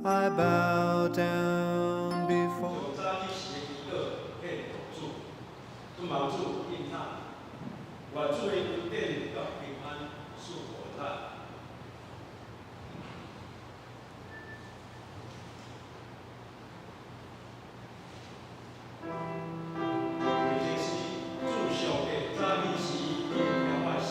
I bow down before. 上早起時的祈禱獻予主，盼望主應允，願主的恩典佮平安賜予咱。為這是主上帝早起時聆聽我的聲。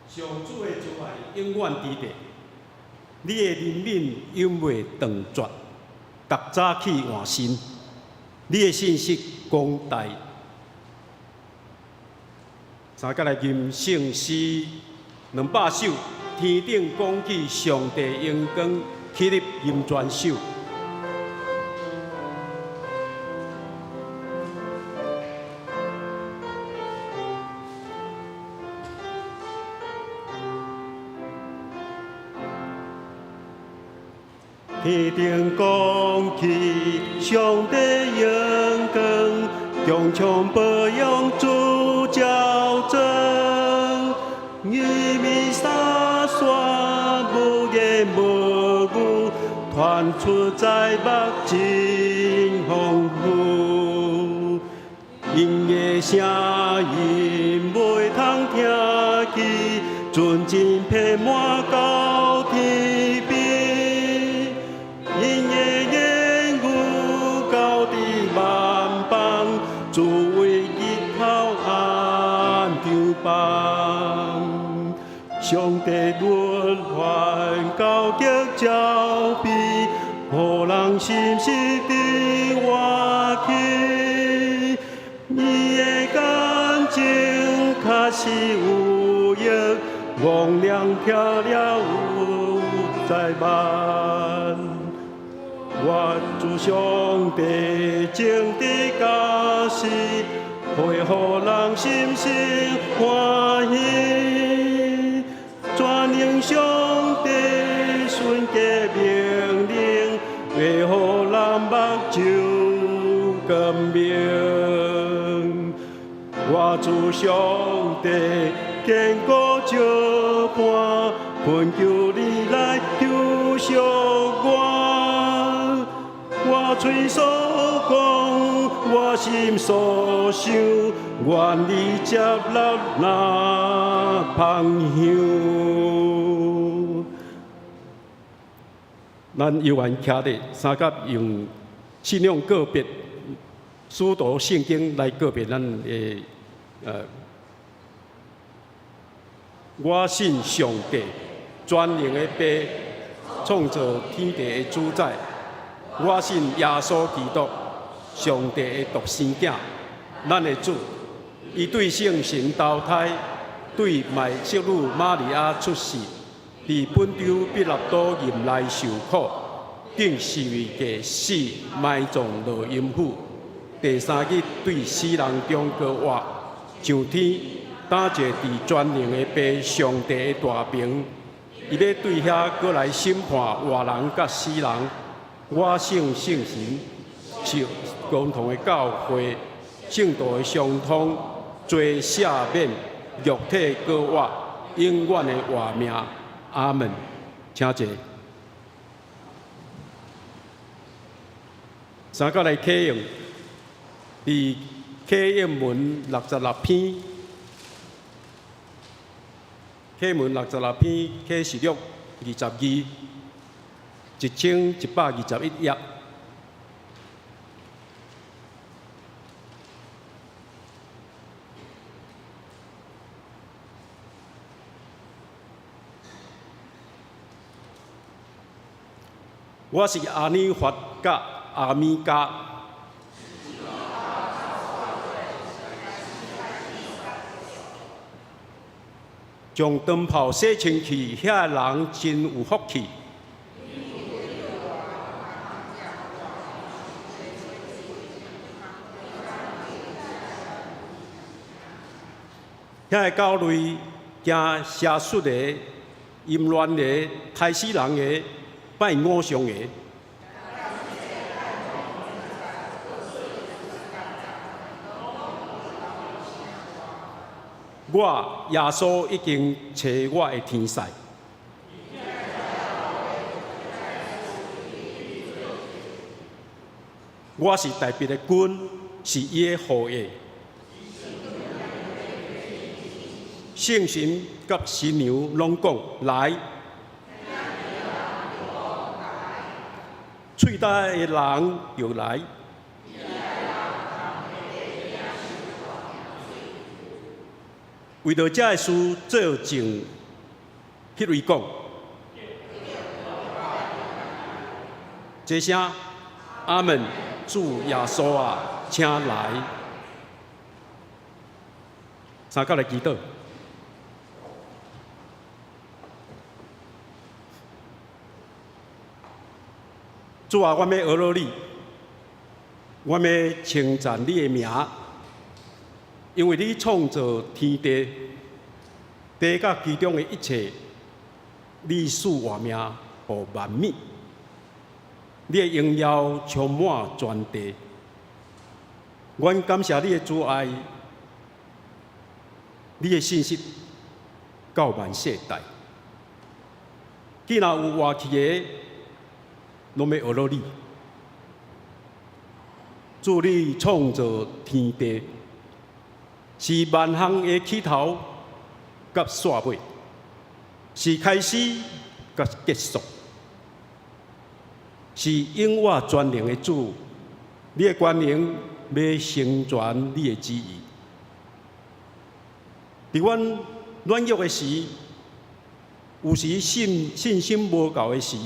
上主的慈愛永遠佇地，你的憐憫永袂斷絕，逐早起換新，你的信實廣大。三甲來吟聖詩200首，天頂講起上帝榮光，起立吟全首。天頂講起上帝榮光，強出在目真豐富，𪜶的聲音袂通聽去，純真遍滿到天邊。𪜶的言語交佇萬邦，自為日頭按張放。上帝律法高極照備，予人心實的活去。伊的感情確實有益，戇人聽了有災難。我主上帝正直教示，會予人心生歡喜。全能上帝順格命令，會予人目睭光明。我主上帝堅固石磐，懇求你來救贖我。我喙所講，我心所想，願你接納那芳香。咱猶原徛佇三甲用信仰告別，使徒聖經來告別咱的。我信上帝，全能的父，創造天地的主宰。我信耶穌基督，上帝的獨生囝，咱的主。伊對聖神投胎，對賣色女瑪利亞出世，佇本丟彼拉多任內受苦，釘十字架死，埋葬落陰府。第三日對死人中閣活，上天，擔坐佇全能的父上帝的大爿，伊欲對遐閣來審判活人佮死人。我信聖神，是共同的教會，聖徒的相通，罪赦免，肉體閣活，永遠的活命。阿門。請坐。三甲來啟應，佇啟應文66篇，啟文66篇啟示錄22，1121頁。我是阿爾法佮阿米迦。將燈泡洗清氣，遐人真有福氣。遐个狗類驚邪術的、淫亂的、刣死人的、拜偶像的。我耶穌已經差我的天使。我是大衛的根，是伊的後裔。聖神佮新娘攏講來，喙焦的人就來。為著這个事做證，彼位講，這聲阿門，主耶穌啊，請來。三甲來祈禱。主啊，我欲呵咾你，我欲稱讚你的名，因為你創造天地，地佮其中的一切，你賜活命予萬物，你的榮耀充滿全地。阮感謝你的慈愛，你的信實到萬世代。既若有活去的，攏欲學落你。主，你創造天地，是萬項的起頭佮煞尾，是開始佮結束，是永活全能的主。你的權能欲成全你的旨意。佇阮軟弱的時，有時信心無夠的時，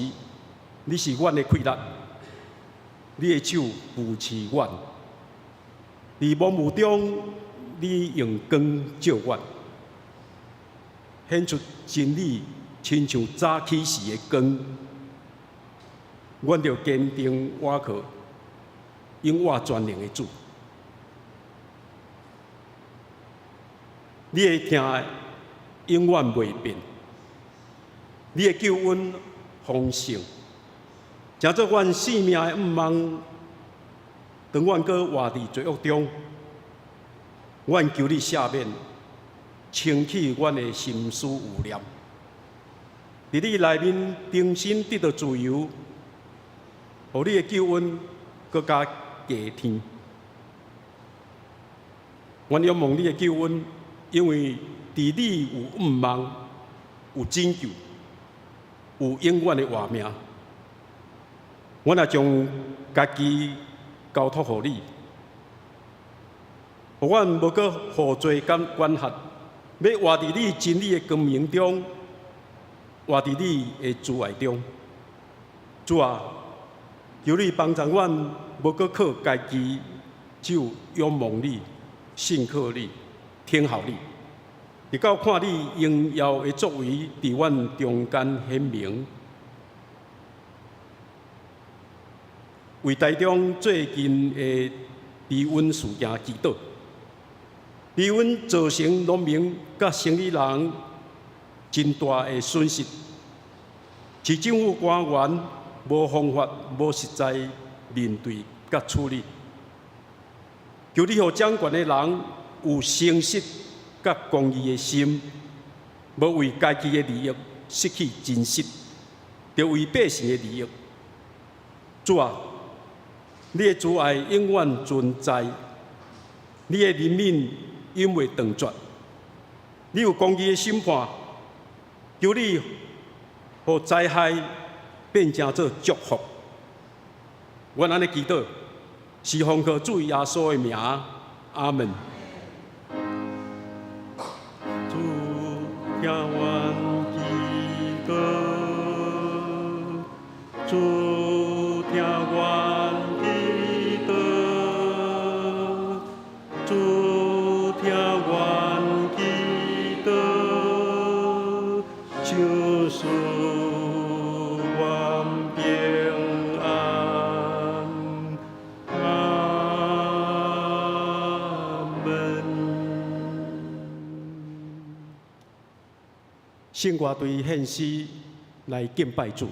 你是阮的氣力，你的手扶持阮。佇濃霧中，你用光照阮，顯出真理，親像早起時的光。阮著堅定倚靠永活全能的主。你的疼永遠袂變，你的救恩豐盛，成做阮性命的向望。當阮閣活佇罪惡中，阮求你赦免，清去阮的心思意念。佇你內面重新得著自由，予你的救恩閣較加添。阮仰望你的救恩，因為佇你有向望，有拯救，有永遠的活命。阮也將家己交託予你，予阮無閣予罪管轄，欲活佇你真理的光明中，活佇你的慈愛中。主啊，求你幫助阮，無閣靠家己，只有仰望你，信靠你，聽候你，直到看你榮耀的作為佇阮中間顯明。為台中最近的低溫事件祈禱，低溫造成農民佮生意人真大的損失，市政府官員無方法、無實在面對佮處理。求你予掌權的人有誠實佮公義的心，無為家己的利益失去真實，著為百姓的利益。主啊，你的慈愛永遠存在，你的憐憫永袂斷絕。你有公義的審判，求你予災害變成做祝福。阮按呢祈禱，是奉靠主耶穌的名，阿門。主聽阮祈禱，主聽阮祈禱，主聽阮祈禱，賞賜阮平安，阿門。聖樂隊獻詩來敬拜主。來敬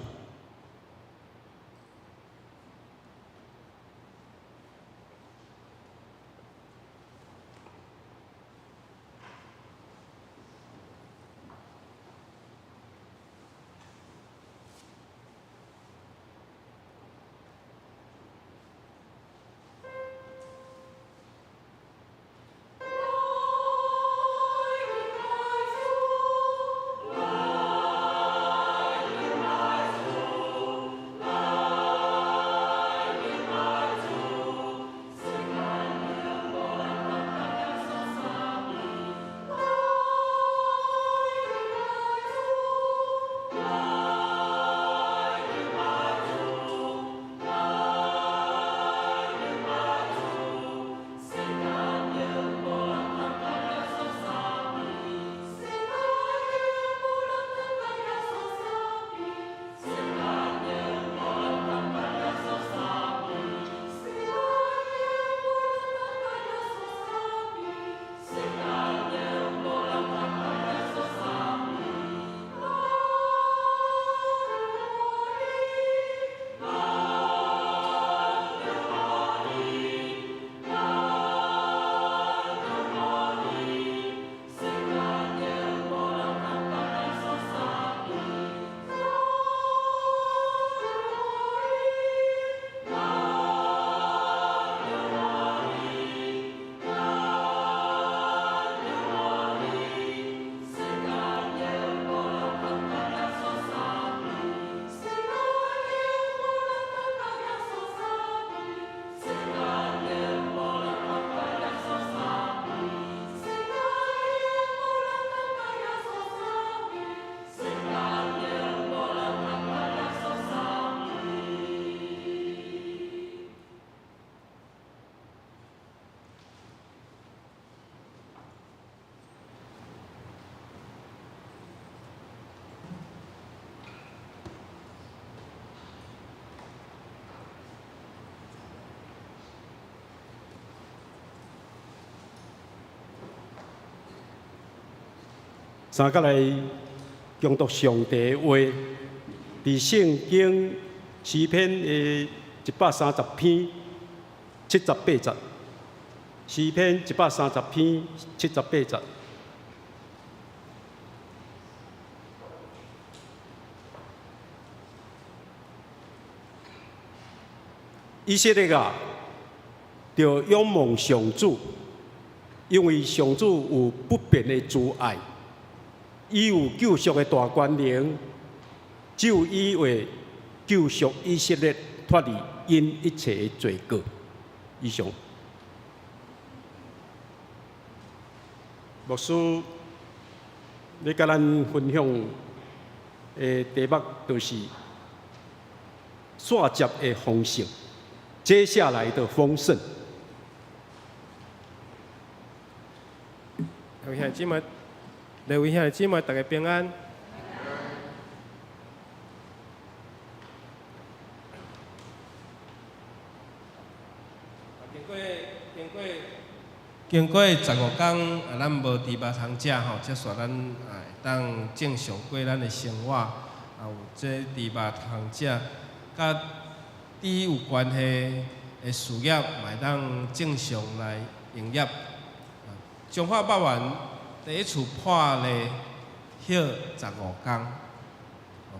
拜主，三佮來誦讀上帝的話，佇聖經詩篇的130篇78節，詩篇一百三十篇七十八節。以色列啊，著仰望上主，因為上主有不變的慈愛，伊有救贖的大權能，只有伊會救贖以色列脫離𪜶一切的罪過。以上。牧師，欲佮咱分享的題目就是煞接的豐盛，接下來的豐盛。各位兄弟姊妹，各位兄弟姊妹，大家平安。經過經過經過15天，啊，咱無豬肉通食吼，才煞咱啊會當正常過咱的生活。啊，有這豬肉通食，佮豬有關係的事業，嘛會當正常來營業。彰化肉丸第一次破例歇十五工，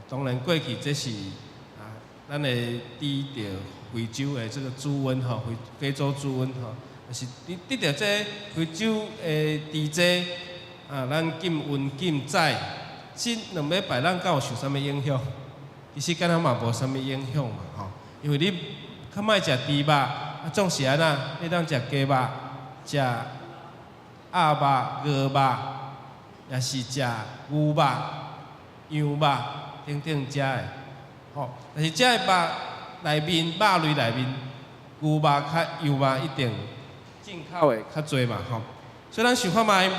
當然過去這是啊，咱的豬著非洲的這個豬瘟吼，非洲豬瘟吼，是得得著這非洲的豬災啊，咱禁運禁載，這2禮拜咱敢有受啥物影響？其實敢若嘛無啥物影響嘛吼，因為你較莫食豬肉，啊總是按怎？你當食雞肉，食鴨肉、鵝肉，抑是食牛肉、羊肉等等遮的，吼。但是遮的肉內面肉類內面，牛肉較羊肉一定進口的較濟嘛，吼。所以咱想看覓，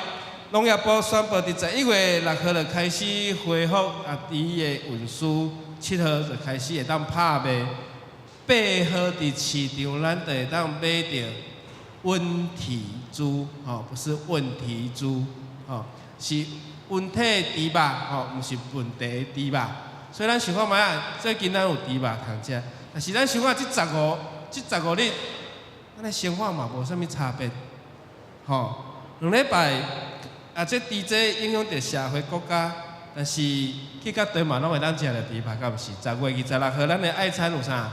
農業部宣布佇11月6號就開始恢復啊，豬的運輸，7號就開始會當拍賣，8號佇市場咱就會當買著溫體豬，吼，不是問題豬，吼，是溫體豬肉，吼，毋是問題豬肉。所以咱想看覓啊？最近咱有豬肉通食，但是咱想看這15日，咱的生活嘛無啥物差別，吼。2禮拜啊，這豬災影響著社會國家，但是去到佗嘛攏會當食著豬肉，敢毋是？10月26號，咱的愛餐有啥？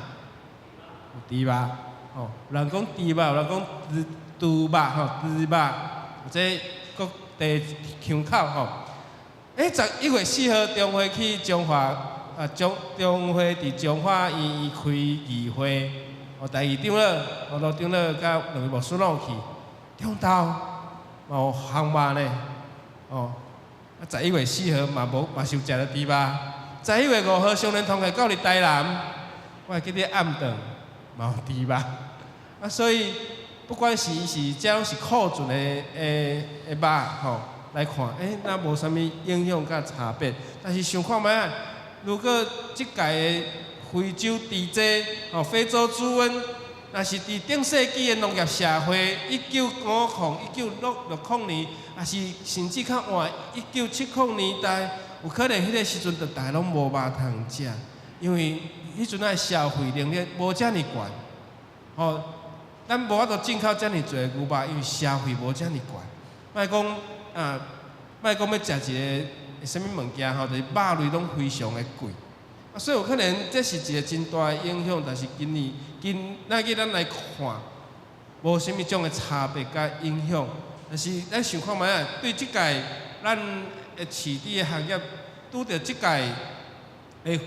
有豬肉，吼，有人講豬肉，有人講豬肉，吼，豬肉，這各地腔口吼。11月4號，中會去彰化，啊，中會佇彰化醫院開議會，哦，第二長老，哦，盧長老佮兩位牧師攏有去，中晝嘛有烘肉呢，哦，啊，11月4號嘛無嘛是有食著豬肉，11月5號雙連通會到佇台南，我會記得暗頓嘛有豬肉，啊，所以不管是伊是這攏是庫存的肉吼來看，若無啥物影響佮差別，但是想看覓啊？如果這屆的非洲豬災，吼，非洲豬瘟，若是佇頂世紀的農業社會，1950、1960年，抑是甚至較晚1970年代，有可能彼個時陣就大家攏無肉通食，因為彼陣仔消費能力無遮爾懸，吼，咱無法度進口遮爾濟牛肉，因為消費無遮爾懸。莫講啊，莫講欲食一個啥物物件吼，就是肉類攏非常的貴。啊，所以有可能這是一個真大的影響，但是今年今咱去咱來看，無啥物種的差別佮影響。但是咱想看覓啊？對這屆咱的飼豬的行業，拄著這屆的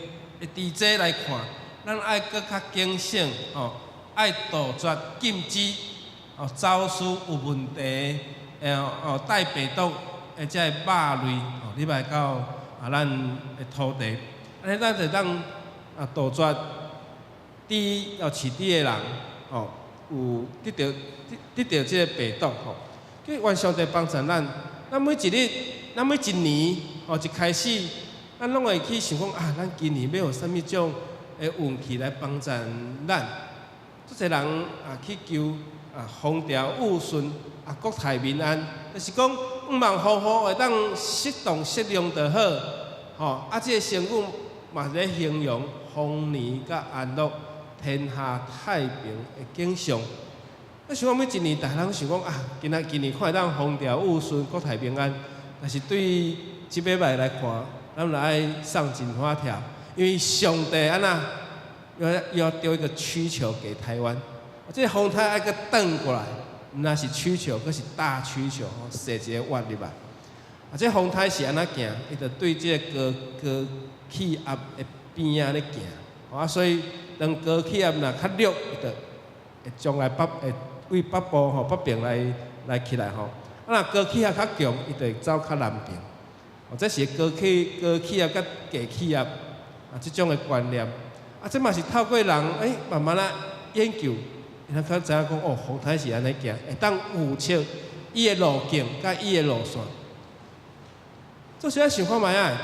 豬災來看，咱愛閣較警醒吼，愛杜絕禁止哦走私有問題的哦帶病毒的這個肉類哦入來到啊咱的土地，按呢咱就當啊杜絕豬哦飼豬的人哦有得著這個病毒吼。願上帝幫助咱，咱每一日，咱每一年吼一開始，咱攏會去想講啊，咱今年欲予啥物種的運氣來幫助咱。足濟人啊去求啊風調雨順啊國泰民安，就是講毋望雨雨會當適當適量就好，吼啊這個成語嘛是咧形容豐年佮安樂、天下太平的景象。啊，想講每一年，逐家攏想講啊，今仔今年看會當風調雨順、國泰民安，但是對這擺來看，咱若愛上緊發條，因為上帝按怎又要丟一個曲球給台灣，這個風颱愛閣轉過來，毋但是曲球，閣是大曲球，射一个彎入來。啊，這風颱是按怎行？伊就對這個高氣壓的邊仔咧行，啊，所以當高氣壓若較弱，伊就會將來北會對北部吼北邊來起來吼。啊，若高氣壓較強，伊就會走較南邊。哦，這是高氣壓佮低氣壓啊，這種的觀念。啊，這嘛是透過人慢慢仔研究，伊才較知影講哦，風颱是按呢行，會當預測伊的路徑佮伊的路線。做時仔想看覓仔，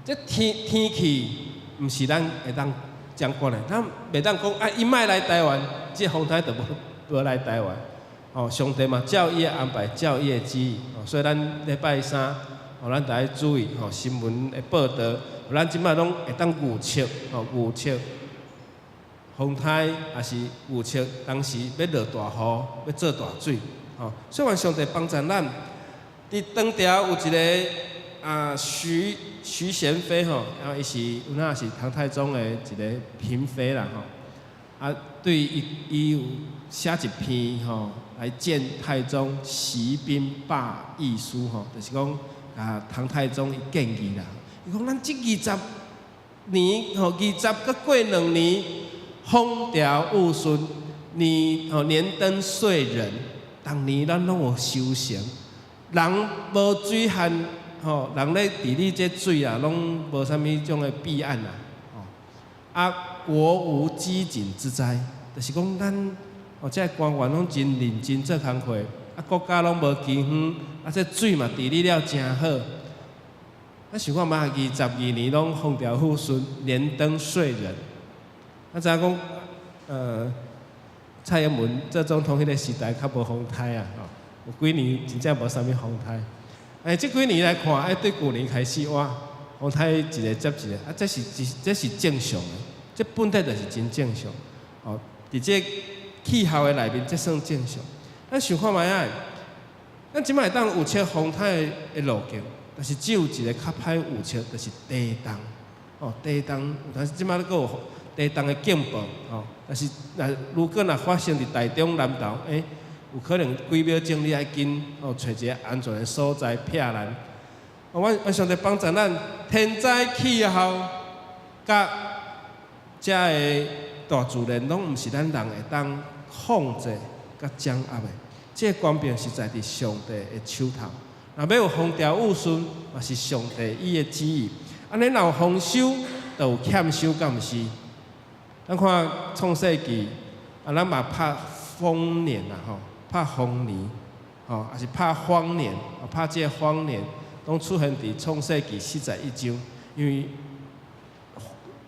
這天氣毋是咱會當掌管的，咱袂當講啊，伊莫來台灣，這風颱就無來台灣。哦，上帝嘛照伊的安排，照伊的旨意。哦，所以咱禮拜三，哦，咱著愛注意吼新聞的報導。咱這擺攏會當預測，吼預測風颱，抑是預測當時欲落大雨，欲做大水，吼。所以願上帝幫助咱。佇唐朝有一个啊徐賢妃吼，啊伊是有影是唐太宗的一个嬪妃啦吼。啊，對伊有寫一篇吼來薦太宗息兵罷役書吼，就是講啊唐太宗伊建議啦。伊講咱這20年吼，二十閣過2年，風調雨順，年吼年登歲稔，逐年咱攏有收成。人無水旱吼，人咧治理這水啊，攏無啥物種的弊案啦。吼，啊，國無饑饉之災，就是講咱哦，這個官員攏真認真做工課，啊，國家攏無饑荒，啊，這水嘛治理了誠好。啊，想看覓22年攏風調雨順，年登歲稔。啊，知影講，蔡英文做總統彼个時代較無風颱啊，吼，有幾年真正無啥物風颱。這幾年來看，對舊年開始哇，風颱一个接一个，啊，這是正常的，這本體就是真正常。哦，佇這氣候的內面，這算正常。咱想看覓仔，咱這擺會當預測風颱的路徑，但是只有一个較歹預測，就是地動。哦，地動，但是這擺閣有地動的警報，吼。但是若如果若發生佇台中南投，有可能幾秒鐘你愛緊哦，揣一个安全的所在避難。哦，阮上帝幫助咱，天災氣候佮遮个大自然攏毋是咱人會當控制佮掌握的。這個權柄實在佇上帝的手頭。若欲有風調雨順，嘛是上帝伊的旨意。按呢若有豐收，就有欠收，敢毋是？咱看創世記，啊，咱嘛拍豐年啦吼，拍豐年，吼，抑是拍荒年，拍這个荒年，攏出現佇創世記41章，因為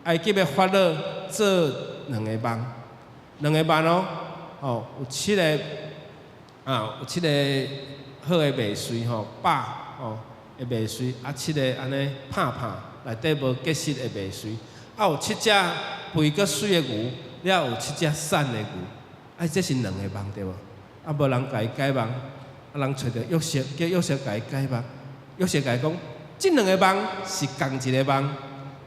埃及的法老做兩个夢，兩个夢哦，吼，有七个啊，有七个好的麥穗吼，飽吼的麥穗，啊，七个按呢拍拍內底無結實的麥穗，啊，有七隻肥閣媠的牛，了有七隻瘦的牛，啊，這是兩个夢對無？啊，無人共伊解夢，啊，人揣著約瑟，叫約瑟共伊解夢。約瑟共伊講，這兩个夢是仝一个夢，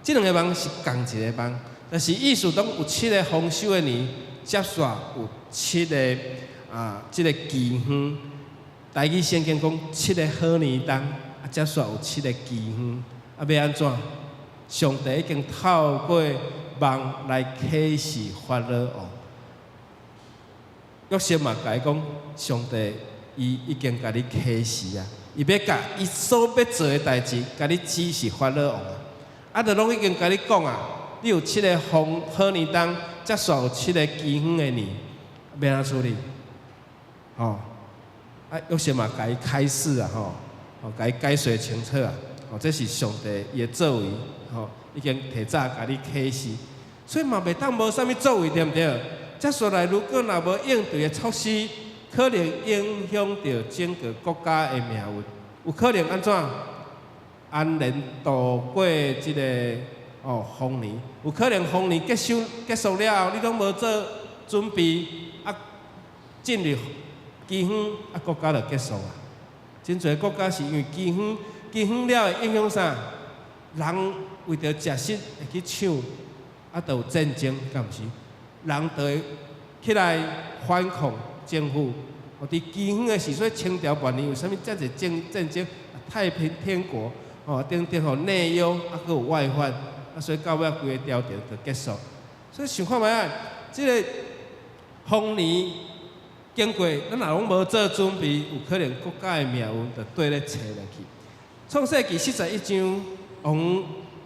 這兩個夢是仝一个夢，但是意思講有七個豐收的年，接續有七个啊，這個饑荒。台語聖經講七个好年冬，啊，接續有七个饑荒，啊，欲按怎？上帝已經透過夢來啟示法老王。約瑟嘛共伊講，上帝伊已經共你啟示啊，伊欲共伊所欲做的代誌，共你指示法老王啊。啊，就攏已經共你講啊，你有七个豐好年冬，接續有七個饑荒的年，欲按怎處理？吼，啊，約瑟嘛共伊開示啊，吼，吼，共伊解說清楚啊，吼，這是上帝伊的作為，吼，已經提早共你啟示。所以嘛袂當無啥物作為，對毋對？接紲來，如果若無應對的措施，可能影響著整個國家的命運，有可能按怎安然度過這个豐年，有可能豐年結束了後，你攏無做準備，進入饑荒，國家就結束啊！真濟國家是因為饑荒，饑荒了會影響啥？人為著食食會去搶，就有戰爭，敢毋是？人就會起來反抗政府。佇饑荒的時陣，清朝末年為啥物遮濟戰爭？太平天國等等內憂，閣有外患，所以到尾規个朝廷就結束。所以想看覓啊？這个豐年經過，咱若攏無做準備，有可能國家的命運就綴咧揣落去。創世記41章，王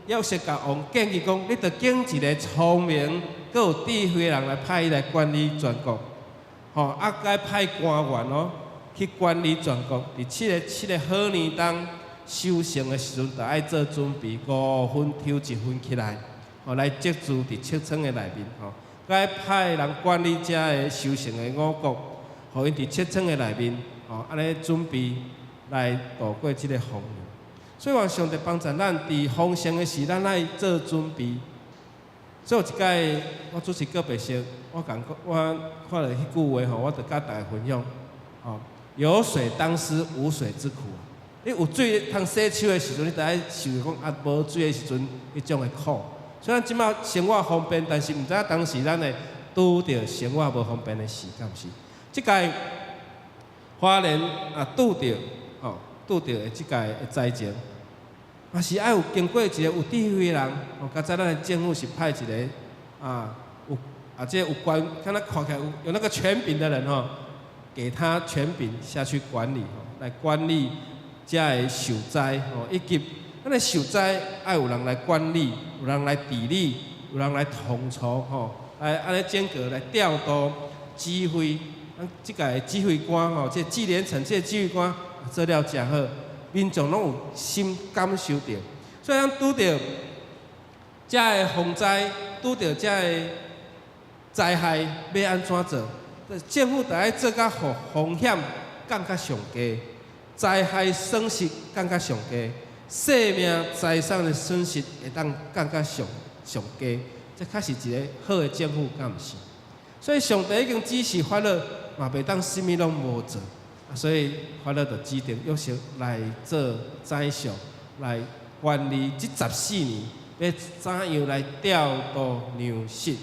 約瑟共王建議講：你著揀一个聰明、閣有智慧的人來派伊來管理全國。閣愛派官員去管理全國。佇七个好年冬收成的時陣，就愛做準備，五分抽一份起來，來積貯佇穀倉的內面。閣愛派人管理遮个收成的五穀，予𪜶佇穀倉的內面，按呢準備來度過這个豐年。所以願上帝幫助咱，佇豐盛的時，咱愛做準備。所以有一擺我主持告白式，我共我看著彼句話，我就佮大家分享。有水當思無水之苦。你有水通洗手的時陣，你就愛想講無水的時陣，彼種的苦。雖然這馬生活方便，但是毋知影當時咱會拄著生活無方便的時，敢毋是？這屆花蓮拄著的這屆的災情，嘛是愛有經過一个有智慧的人。剛才咱的政府是派一个有這个有關，敢若看起來有那個權柄的人給他權柄下去管理，來管理遮个受災以及咱的受災愛有人來管理，有人來治理，有人來統籌來按呢整個來調度指揮。咱這屆指揮官這個紀連城這個指揮官做了誠好，民眾攏有深感受著。所以咱拄著遮个風災，拄著遮个災害，欲按怎做？政府著愛做甲予風險降較上低，災害損失降較上低，生命財產的損失會當降較上上低，這確實一个好的政府，敢毋是？所以上帝已經指示法老，嘛袂當啥物攏無做，所以法老就指定約瑟來做宰相，來管理這14年，欲怎樣來調度糧食。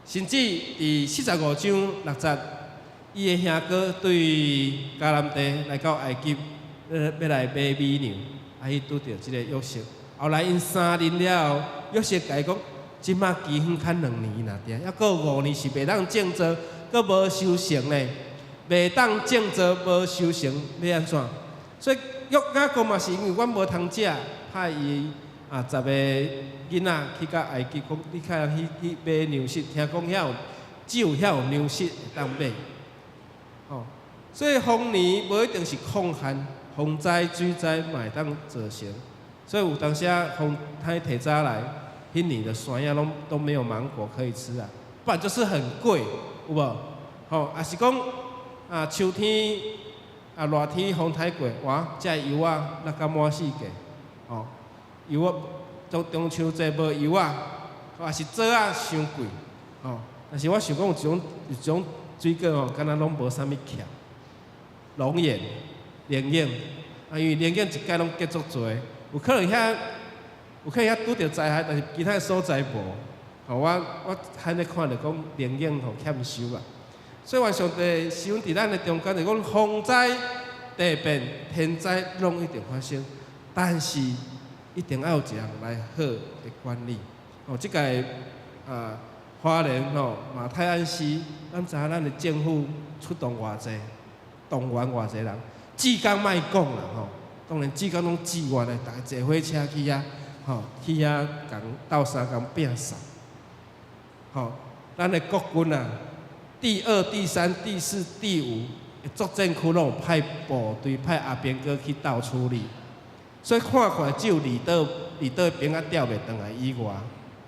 甚至佇45章6節，伊的兄哥對迦南地來到埃及，欲來買米糧，伊拄著這个約瑟。後來𪜶相認了後，約瑟共伊講：這馬饑荒較兩年爾，抑閣有五年是袂當種作，閣無收成呢，袂當種作無收成，欲按怎？所以約雅各嘛是因為阮無通食，派伊十个囡仔去到埃及，講你較去買糧食，聽講遐有只有遐有糧食會當買。所以豐年無一定是亢旱、風災、水災嘛會當造成。所以有當時啊，風颱提早來，彼年的山仔攏都沒有芒果可以吃啊，不然就是很貴，有無？抑是講秋天熱天風颱過，哇，這柚仔落甲滿世界，柚仔中秋節無柚仔，抑是棗仔傷貴，但是我想講有一種水果敢若攏無啥物欠，龍眼、龍眼，因為龍眼一屆攏結足濟，有可能遐拄著災害，但是其他所在無。我罕咧看著講龍眼欠收啊。所以願上帝施恩佇咱的中間，就講風災、地變、天災攏一定發生，但是一定愛有一個人來好的管理。這屆花蓮馬太鞍溪，咱知影咱的政府出動偌濟，動員偌濟人，志工莫講啦，當然志工攏志願的，逐家坐火車去遐，去遐共鬥相共摒掃。咱的國軍啊，第二、第三、第四、第五作戰區攏有派部隊、派阿兵哥去鬥處理，所以看看只有離島兵仔調袂轉來以外，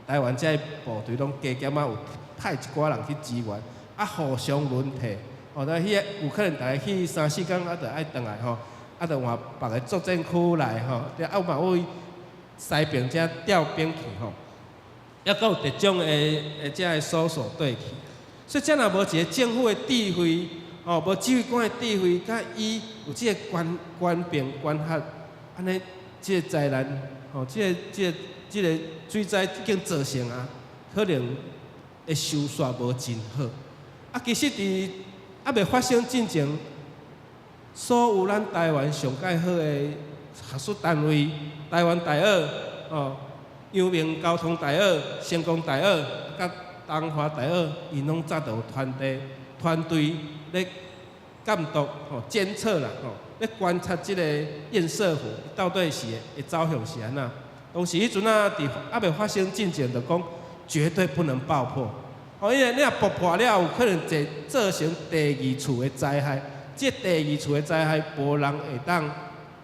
台灣這个部隊攏加減仔有派一寡人去支援，啊互相輪替，哦，但彼個有可能逐家去三四工，啊，就愛轉來吼，啊，就換別个作戰區來吼，啊嘛有西爿遮調兵去吼，抑閣有特種的這个搜索隊去，所以這若無一个政府的指揮，吼，無指揮官的指揮，佮伊有這个權權柄管轄，按呢，這个災難，吼，這個水災已經造成啊，可能會收煞無真好。啊，其實佇猶未發生進前，所有咱台灣上蓋好的學術單位，台灣大學，哦，陽明交通大學、成功大學、佮東華大學，𪜶攏早就有團隊咧監督、吼監測啦、吼咧觀察這個堰塞湖到底是會走向是按怎。當時彼陣啊，佇猶未發生進前，就講絕對不能爆破。哦，因為你若爆破了，有可能造成第二次的災害。這第二次的災害，無人會當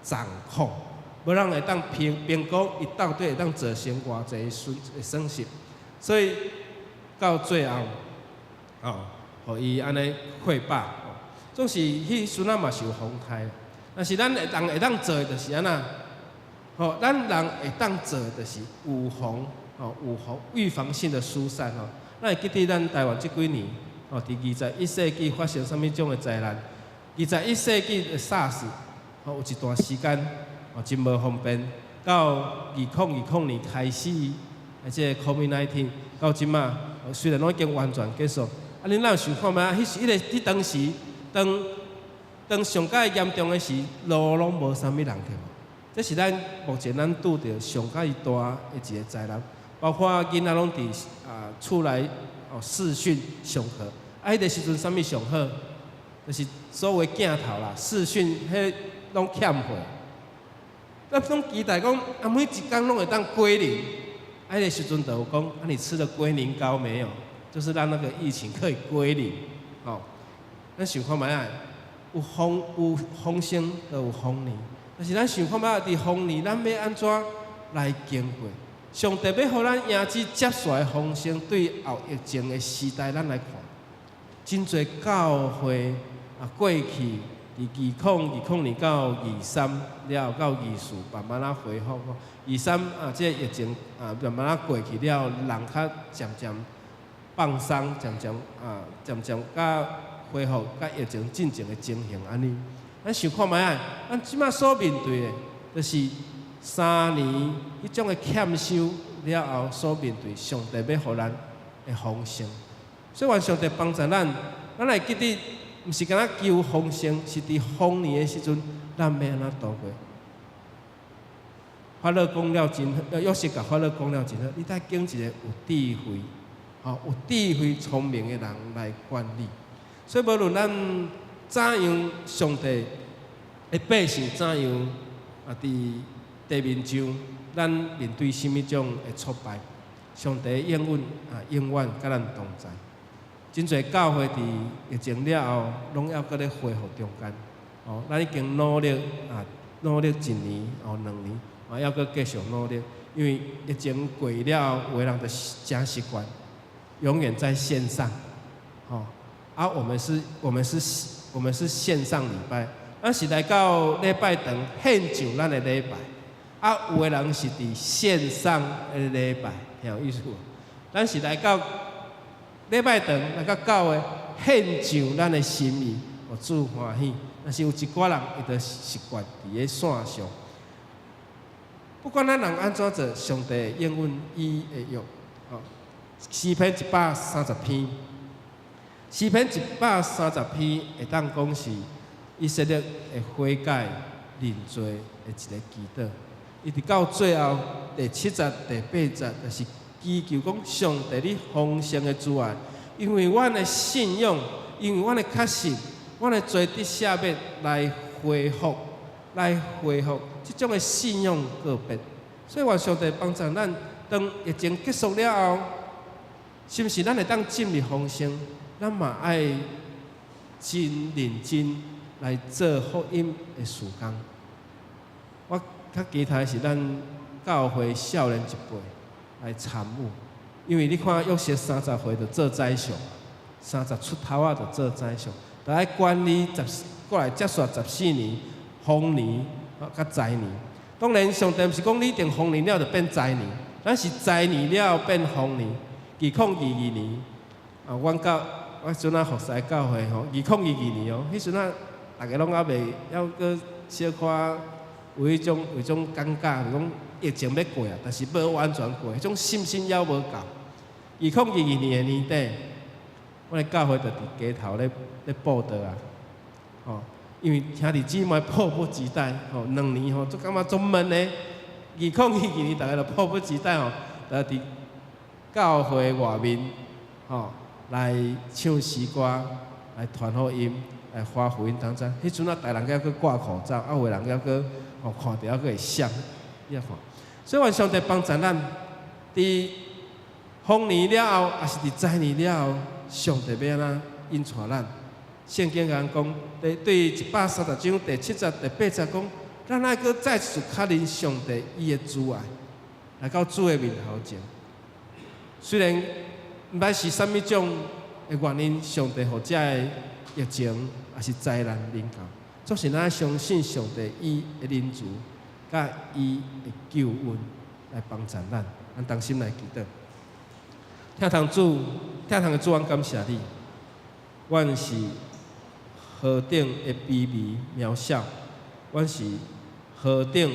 掌控，無人會當評估，伊到底會當造成偌濟損失。所以到最後，哦，予伊按呢潰壩。總是彼時陣啊嘛是有風颱，但是咱人會當做的就是按怎？吼，咱人會當做的就是預防，吼，預防性的疏散吼。咱會記得咱台灣這幾年，吼，佇21世紀發生啥物種的災難？21世紀的 SARS，吼，有一段時間，吼，真無方便。到2020年開始，這個 COVID-19 到這馬，雖然攏已經完全結束，啊，恁若有想看覓啊？彼時、彼个、彼當時，當上蓋嚴重的時，路攏無啥物人去。這是咱目前咱拄著上蓋大的一個災難，包括囡仔攏佇啊厝內哦視訊上課，啊，彼個時陣啥物上好？就是所謂鏡頭啦，視訊彼攏欠貨。咱攏期待講啊，每一工攏會當歸零，啊，彼個時陣就有講，啊，你吃了龜苓膏沒有？就是讓那個疫情可以歸零，吼。咱想看覓啊？有豐盛，就有豐年。但是咱想看覓佇豐年，咱欲按怎來經過？上帝欲予咱迎接接續的豐盛，對後疫情的時代，咱來看，真濟教會啊，過去佇2020年到23了後到24，慢慢仔恢復。23啊，這個疫情啊，慢慢仔過去了，人較漸漸放鬆，漸漸啊，漸漸較恢復，佮疫情進前的情形按呢。咱想看覓啊？咱這馬所面對的，就是3年彼種的欠收了後所面對，上帝欲予咱的豐盛。所以願上帝幫助咱，咱會記得，毋是干焦求豐盛，是佇豐年的時陣，咱欲按怎度過？法老講了真好，約瑟共法老講了真好，你愛揀一個有智慧、吼有智慧聰明的人來管理。所以無論咱怎樣，上帝的百姓怎樣啊？佇地面上，咱面對啥物種的挫敗，上帝應允啊，永遠佮咱同在。真濟教會佇疫情了後，攏猶閣咧恢復中間。哦，咱已經努力啊，努力一年哦，2年，啊，猶閣繼續努力。因為疫情過了後，有的人就誠習慣，永遠在線上。吼，啊，我們是線上禮拜，咱是來到禮拜堂獻上咱的禮拜。啊，有的人是佇線上的禮拜，聽有意思無？咱是來到禮拜堂來到教會獻上咱的心意，予主歡喜。但是有一寡人，伊就習慣佇咧線上。不管咱人按怎做，上帝應允伊的約。吼，詩篇130篇，詩篇一百三十篇會當講是以色列的悔改認罪的一個祈禱。伊直到最後第七節、第八節，就是祈求講上帝你豐盛的慈愛，因為阮的信仰，因為阮的確信，阮的罪得赦免，來恢復這種的信仰告別。所以願上帝幫助咱，當疫情結束了後，是毋是咱會當進入豐盛？咱嘛愛真認真來做福音的事工。我較期待是咱教會少年一輩來參與。因為你看約瑟30歲就做宰相，30出頭仔就做宰相，就愛管理十過來接續14年豐年佮災年。當然，上帝毋是講你一定豐年了就變災年，咱是災年了變豐年。2022年啊，阮教我陣仔服侍教會吼，2022年哦，彼陣仔逐家攏猶未，猶閣小可有彼種感覺，就講疫情欲過啊，但是無完全過，彼種信心猶無夠。2022年的年底，阮的教會就佇街頭咧佈道啊，吼，因為兄弟姊妹迫不及待，吼，2年吼，足感覺足悶的。2022年，逐家就迫不及待吼，就佇教會外面，吼，來唱詩歌，來傳福音，來發福音當中。彼陣啊，逐人猶閣掛口罩，啊，有的人猶閣吼看著猶閣會閃，你看。所以，願上帝幫助咱，佇豐年了後，抑是佇災年了後，上帝欲按怎引帶咱？聖經共咱講，對130章第7節、第8節講，咱愛閣再次確認上帝伊的慈愛，來到主的面頭前。雖然毋知是啥物種的原因，上帝予遮的疫情抑是災難臨到，總是咱愛相信上帝伊的仁慈，佮伊的救恩來幫助咱。咱同心來祈禱。疼痛主，疼痛的主，阮感謝你。阮是何等的卑微渺小，阮是何等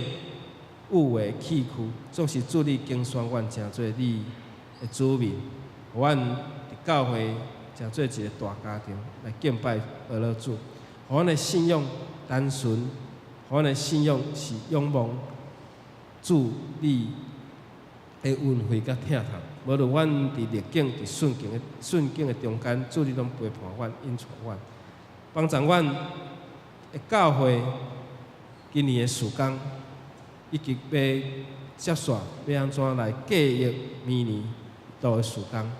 有的器具，總是主你揀選阮成做你的子民，予阮佇教會成做一個大家庭來敬拜阿樂主，予阮的信仰單純，予阮的信仰是仰望主你的恩惠佮疼痛。無論阮佇逆境、佇順境的中間，主你攏陪伴阮、引帶阮，幫助阮的教會今年的事工，以及欲接續欲按怎來計劃明年度的事工，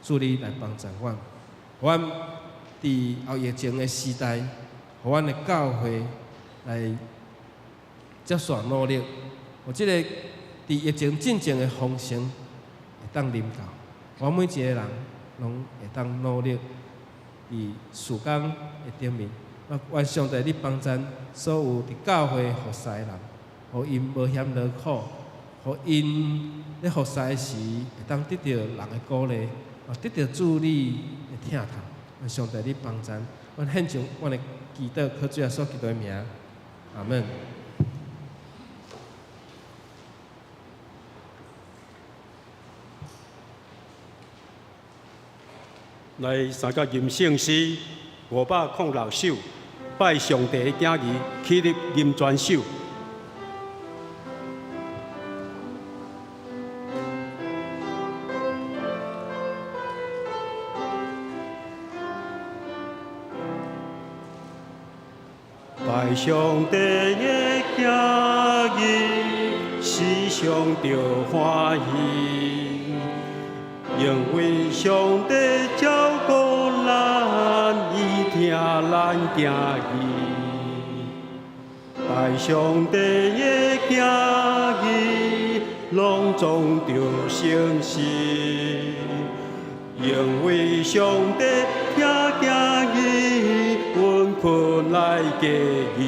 主你來幫助阮，予阮佇後疫情的時代，予阮的教會來接續努力，予這個佇疫情進前的豐盛會當臨到，予每一個人攏會當努力佇事工的頂面。願上帝你幫贊所有佇教會服侍的人，予𪜶無嫌勞苦，予𪜶咧服侍時會當得著人的鼓勵，得著主你的疼痛。願上帝你幫贊，阮獻上阮的祈禱，靠主耶穌基督的名，阿門。來三個吟聖詩506首，拜上帝的囝兒，起立吟全首。拜上帝的囝兒，時常著歡喜，因為上帝照顧咱，伊疼咱囝兒。拜上帝的囝兒，攏總著誠實，因為上帝疼囝兒，阮困來過日。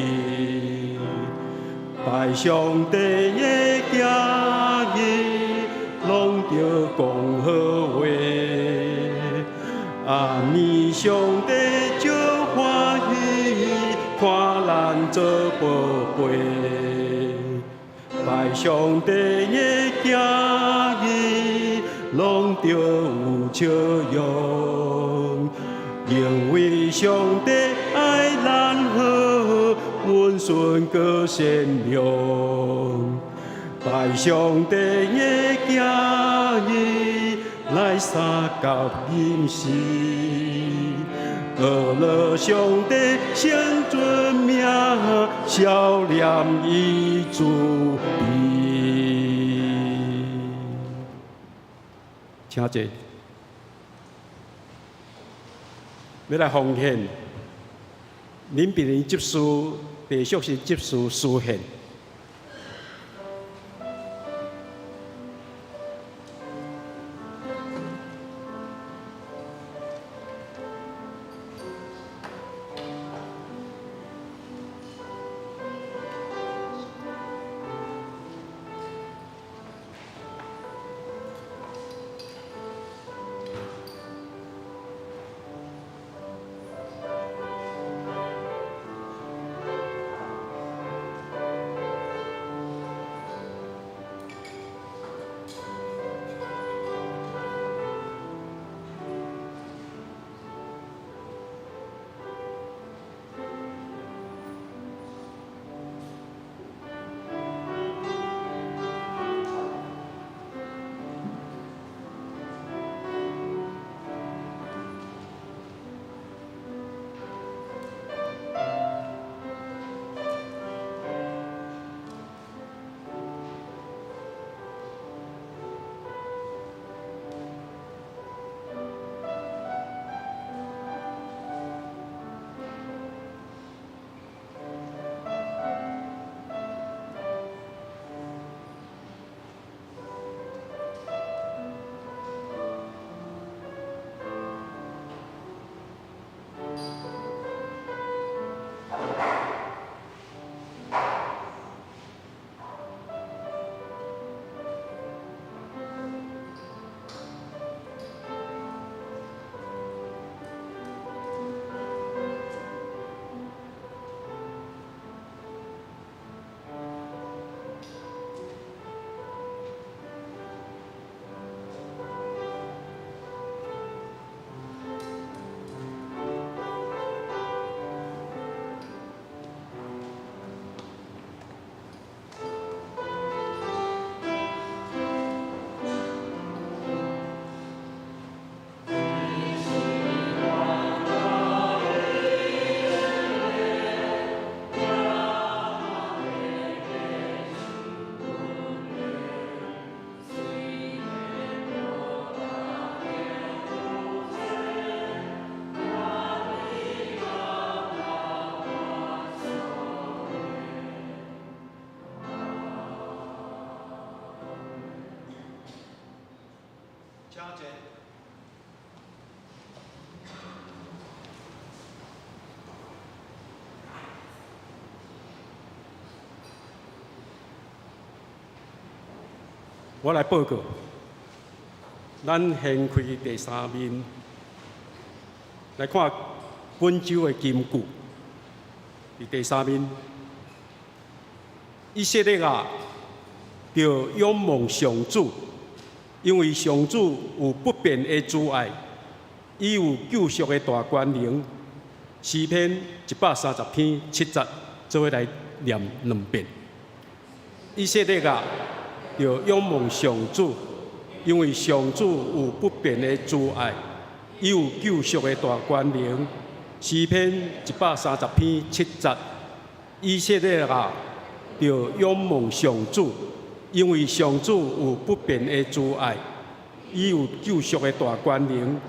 拜上帝的囝兒，攏著講好話，按呢上帝足歡喜，看咱做寶貝。拜上帝的囝兒，攏著有笑容，因為上帝愛咱好，溫順閣善良。拜上帝的囝兒，來相佮吟詩，學了上帝聖尊名，笑臉伊慈悲。請坐。欲來奉獻，林炳麟執事、地淑是執事司獻。我來報告，咱掀開第三面來看本週的金句。佇第三面，以色列啊，著仰望上主，因為上主有不變的慈愛，伊有救贖的大權能。詩篇130篇7節，做伙來念兩遍。以色列啊，著仰望上主，因為上主有不變的慈愛，伊有救贖的大權能。詩篇130篇7節，以色列啊，著仰望上主，因為上主有不變的慈愛，伊有救贖的大權能。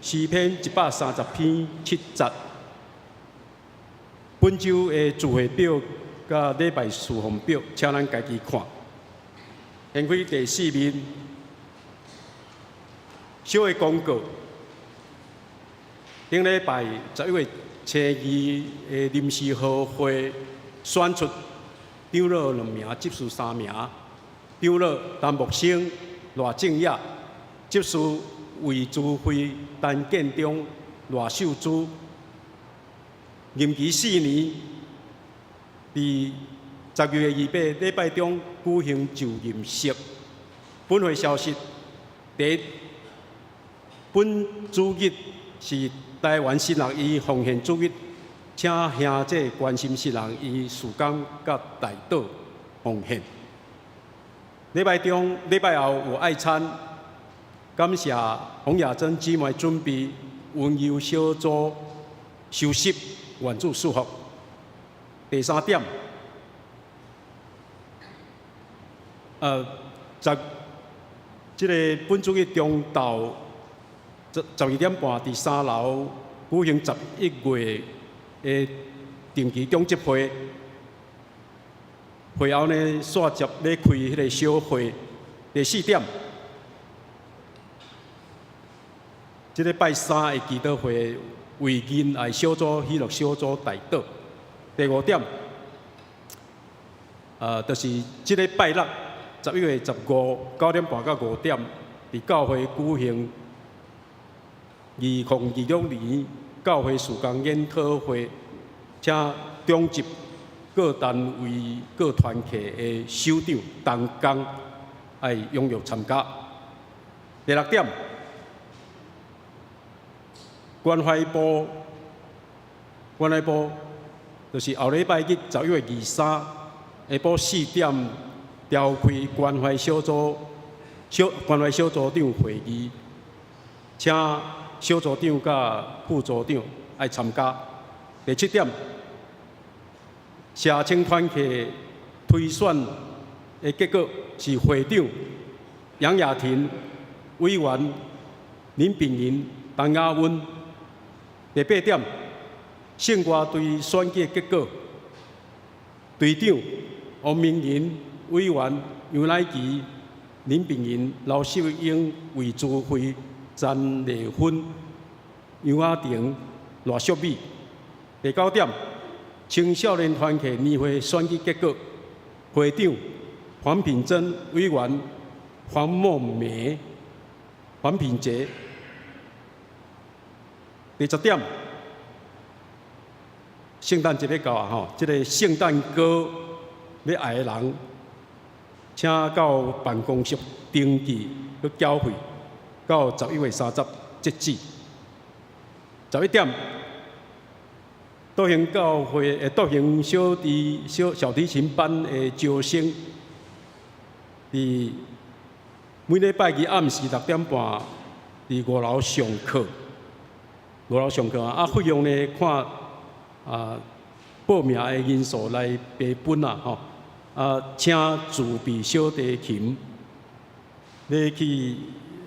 詩篇130篇7節。本週的聚會表佮禮拜事奉表，請咱家己看。掀開第四面，小的公告。頂禮拜11月初二的臨時合會選出長老兩名，執事三名。長老陳木生、賴正雅，執事魏珠輝、陳建中、賴秀珠。任期4年，佇12月28禮拜中舉行就任式。本會消息：第一，本主日是台灣神學院奉獻主日，請兄弟關心神學院事工佮代禱奉獻。禮拜中、禮拜後有愛餐，感謝洪雅珍姊妹準備溫柔小組休息，願主賜福。第三點，這个本主日中晝12點半佇三樓舉行11月的定期長執會，會後呢，煞接咧開彼个小會。第四點，這个拜三的祈禱會為仁愛小組、喜樂小組代禱。第五點，就是這个拜六11月159點半到5點，佇教會舉行2026年教會事工研討會，請長執各單位各團契的首長同工愛踴躍參加。第六點，關懷部，關懷部就是後禮拜日11月23下晡4點召開關懷小組小關懷小組長會議，請小組長佮副組長愛參加。第七點，社青團契推選的結果是會長楊雅婷、委員林炳雲、陳雅溫。第八點，聖歌隊選舉結果，隊長王明仁、委員楊乃琪、林炳雲、劉秀英、魏珠輝、陳麗芬、楊雅婷、賴淑美。第九點，青少年團契年會選舉結果，會長黃品珍、委員黃夢梅、黃品杰。第十點，聖誕節欲到啊吼，這个聖誕歌欲愛的人，請到辦公室登記去繳費，到11月30截止。11點，道興教會的道興小提小小提琴班的招生，佇每禮拜二暗時6點半，佇五樓上課。五樓上課啊，費用呢看啊報名的人數來平分啦吼。啊，請自備小提琴，你去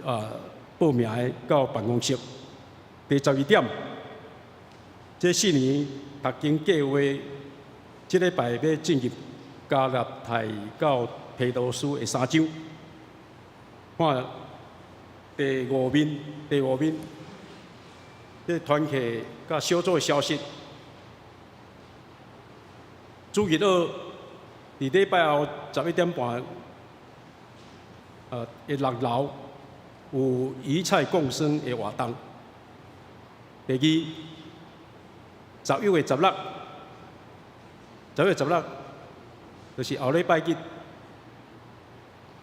啊報名的到辦公室。第12點，這4年讀經計劃，這禮拜欲進入加拉太到提多書的三章。看第五面，第五面，這團契佮小組的消息。主日學佇禮拜後11點半，的六樓有魚菜共生的活動。第二，11月16，11月16就是後禮拜日，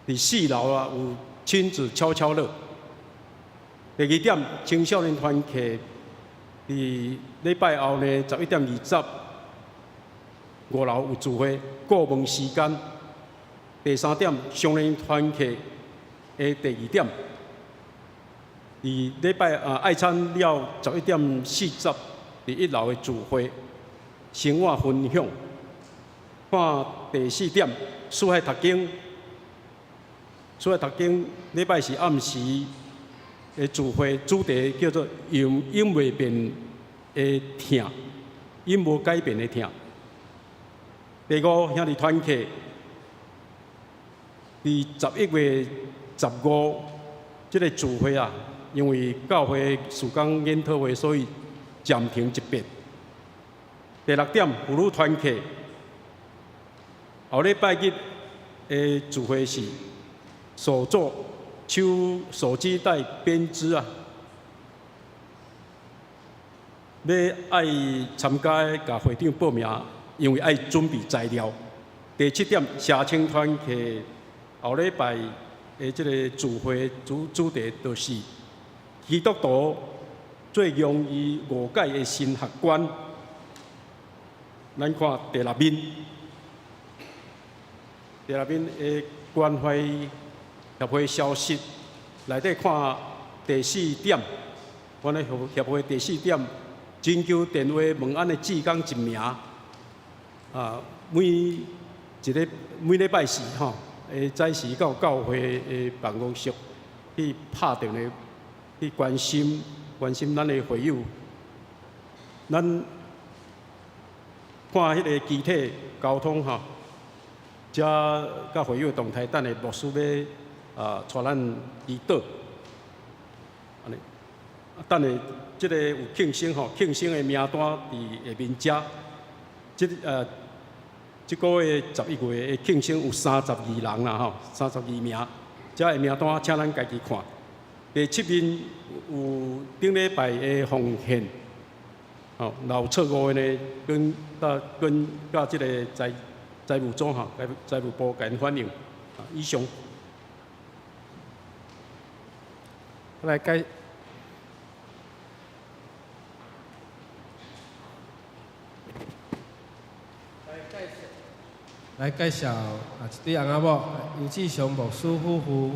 佇四樓啊有親子悄悄樂。第二點，青少年團契佇禮拜後呢，11點20，五樓有聚會顧問時間。第三點，少年團契的第二點，佇禮拜啊愛餐了11點40，佇一樓的聚會生活分享。看第四點，四海讀經，四海讀經禮拜四暗時的聚會主題叫做永永袂變的疼，永無改變的疼。第五，兄弟團契，佇11月15這个聚會啊，因為教會事工研討會，所以暫停一遍。第六點，婦女團契，後禮拜日的聚會是手作手手機袋編織啊，欲愛參加的，共會長報名，因為愛準備材料。第七點，社青團契後禮拜的這个聚會主題就是基督徒最容易誤解的神學觀。咱看第六面，第六面的關懷協會消息，內底看第四點，阮的協會第四點，徵求電話問安的志工一名，啊，每一個每禮拜四吼，會早時到教會的辦公室去拍電話去關心關心咱的會友，咱看彼个機體溝通吼，遮佮會友的動態，等下牧師欲啊帶咱祈禱，按呢，等下這个有慶生吼，慶生的名單佇下面遮，這個月11月的慶生有32人啦吼，32名，遮的名單請咱家己看。第七面有頂禮拜的奉獻，吼，若有錯誤的呢，跟佮跟佮這個財務組吼，財務部共𪜶反映。以上。來介紹啊，一對翁仔某，游志祥牧師夫婦，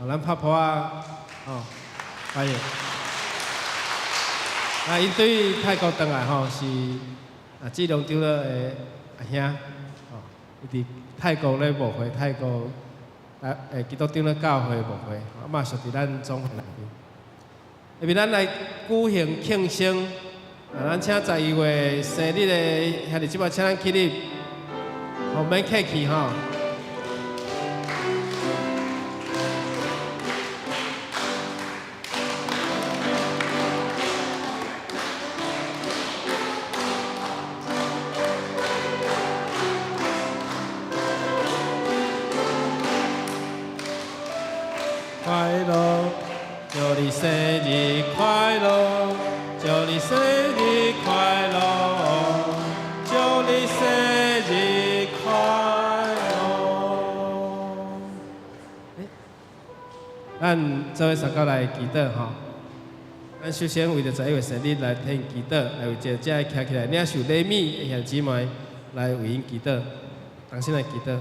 啊，咱拍噗仔，吼，歡迎。啊，𪜶對泰國轉來吼是啊，志龍長老的阿兄，吼，伊佇泰國咧牧會，泰國啊，基督長老教會牧會，啊嘛屬佇咱總會內面。下面咱來舉行慶生，啊，咱請11月生日的兄弟姊妹，請咱起立。好，免客氣吼。快樂，祝你生日快樂，祝你生日快樂，祝你生日快樂。咱做伙相佮來祈禱吼。咱首先為著11月生日來獻祈禱，來為這遮徛起來領受禮物的兄弟姊妹來為𪜶祈禱，同心來祈禱。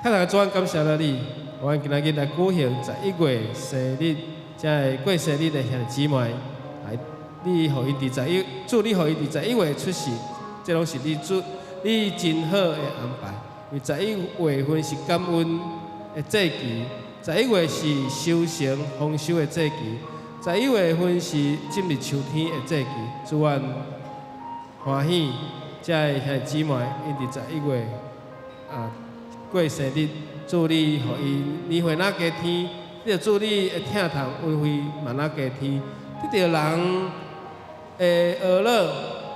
天父主，感謝了你，阮今仔日來舉行十一月生日，遮个過生日的兄弟姊妹，來，你予𪜶佇十一，主你予𪜶佇十一月出世，這攏是你主你真好的安排。因為十一月份是感恩的節期，十一月是收成豐收的節期，十一月份是進入秋天的節期。主阮歡喜，遮个兄弟姊妹，𪜶佇十一月啊過生日，主你予𪜶年歲若加添，得著主你的疼痛恩惠嘛若加添，得著人的呵咾，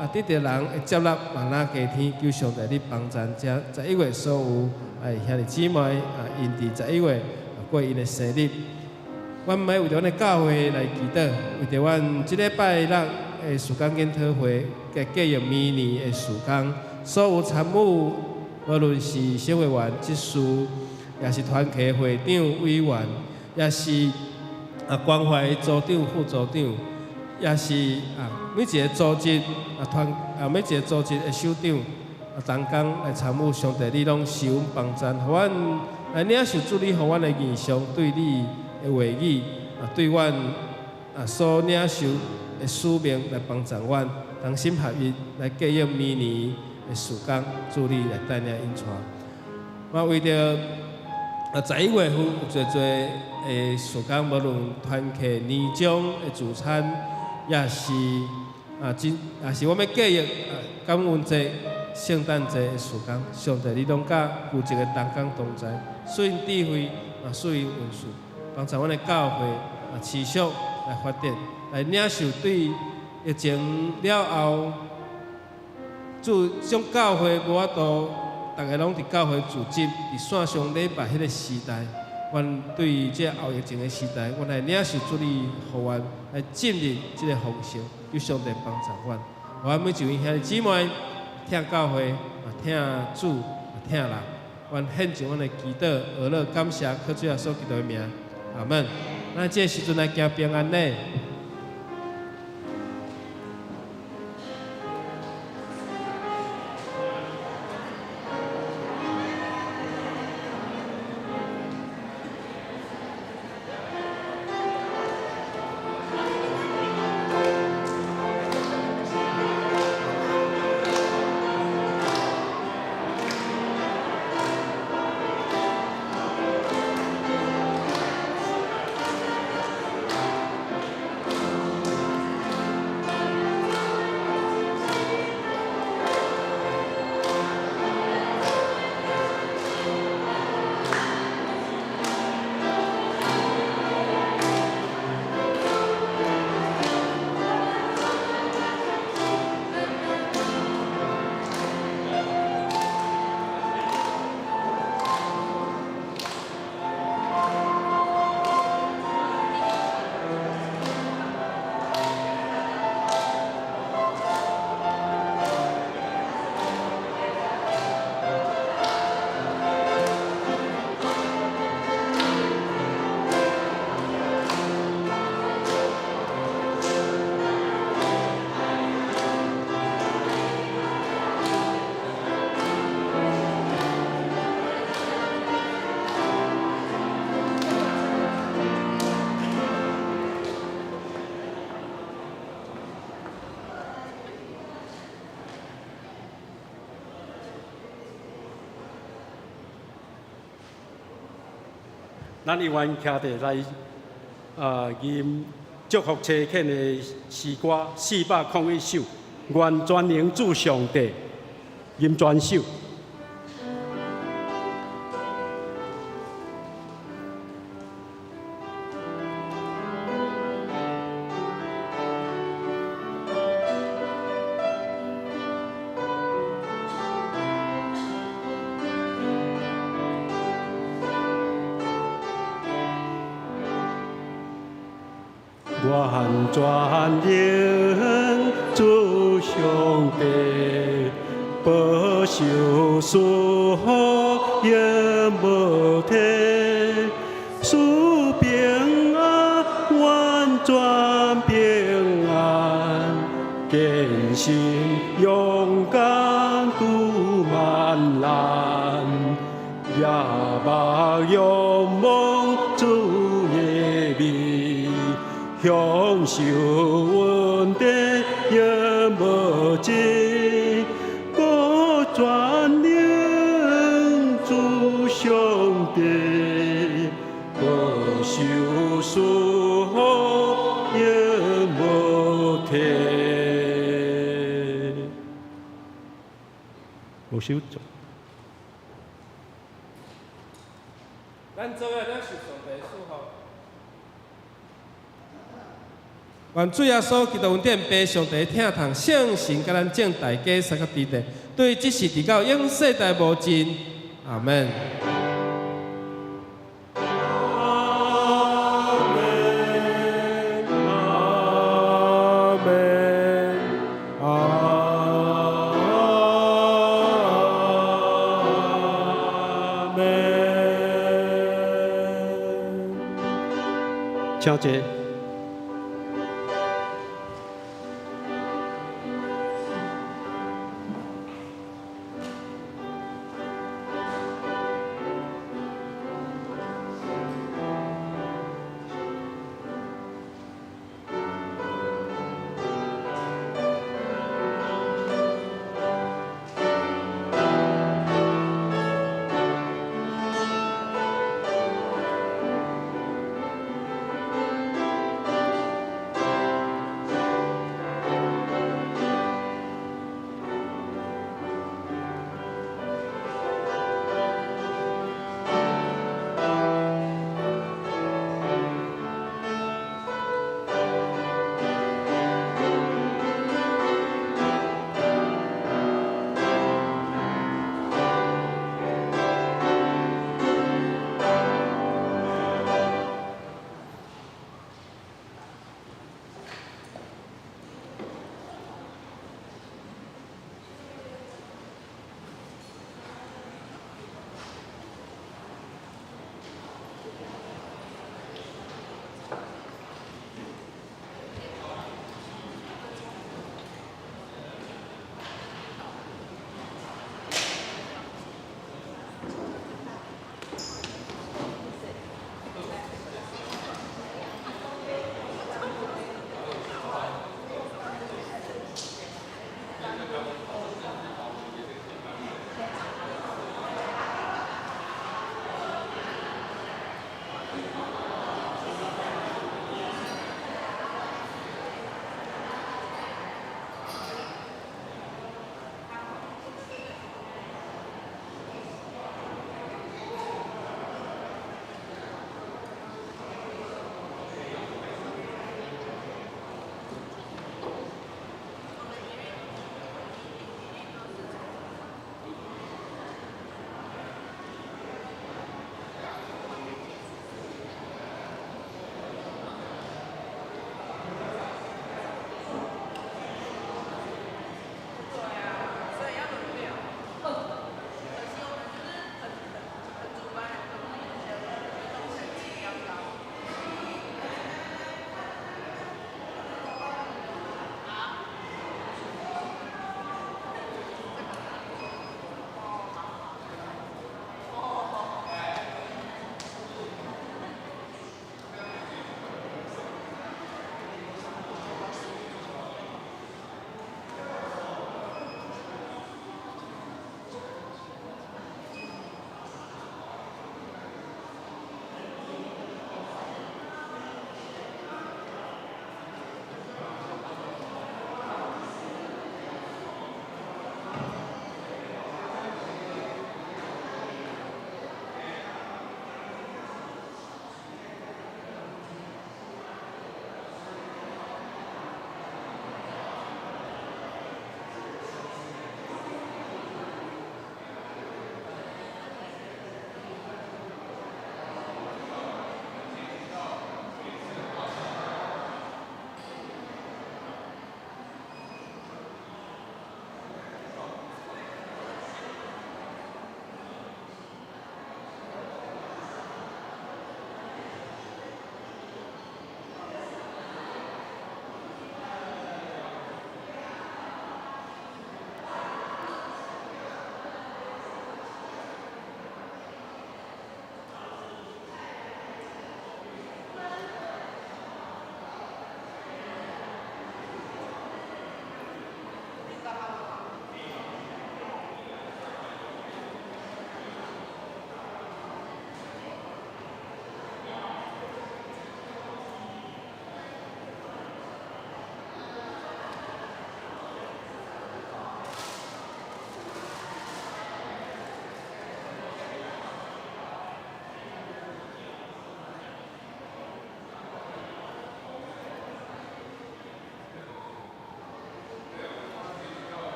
啊，得著人的接納嘛若加添，求上帝你幫贊遮十一月所有兄弟姊妹啊，𪜶佇十一月過𪜶的生日。阮欲為著阮的教會來祈禱，為著阮這禮拜六的事工研討會，來繼續明年的事工，所有參與，無論是小會員、執事，也是團契會長、委員，也是關懷組長、副組長，也是每一个組織團每一个組織的首長同工來參與，上帝你攏賜阮幫贊，予阮來領受主你予阮的異象，對你的話語對阮所領受的使命來幫助阮，同心合意來繼續明年的事工，主你來帶領引帶。我為著11月份有濟濟的事工，無論團契年終的聚餐，也是真，也是我欲繼續感恩節、聖誕節的事工，上帝你攏佮負責的同工同在，賜𪜶智慧，賜𪜶恩賜，幫助阮的教會持續來發展，來領受對疫情了後，主將教會無法度，逐个攏佇教會組織，佇線上禮拜彼个時代，阮對這後疫情的時代，阮來領受主你予阮來進入這个豐盛，求上帝幫助阮。予阮每一位兄弟姊妹，疼教會，疼主，疼人，阮獻上阮的祈禱、呵咾感謝，靠主耶穌基督的名，阿門。咱這个時陣來行平安禮。咱一願徛佇來吟祝福差遣的詩歌401首，願全能主上帝吟全首。願全能主上帝保守賜福永無退，賜平安，完全平安，堅心勇敢渡萬難，仰望仰望主的面，享受恩典永無盡，閣全能主上帝保守賜福永無退。無手做。咱做伙領受上帝賜福。願主耶穌基督恩典、父上帝疼痛、聖神佮咱眾大家相佮佇咧，對這世直到永世代無盡。阿門。阿請坐。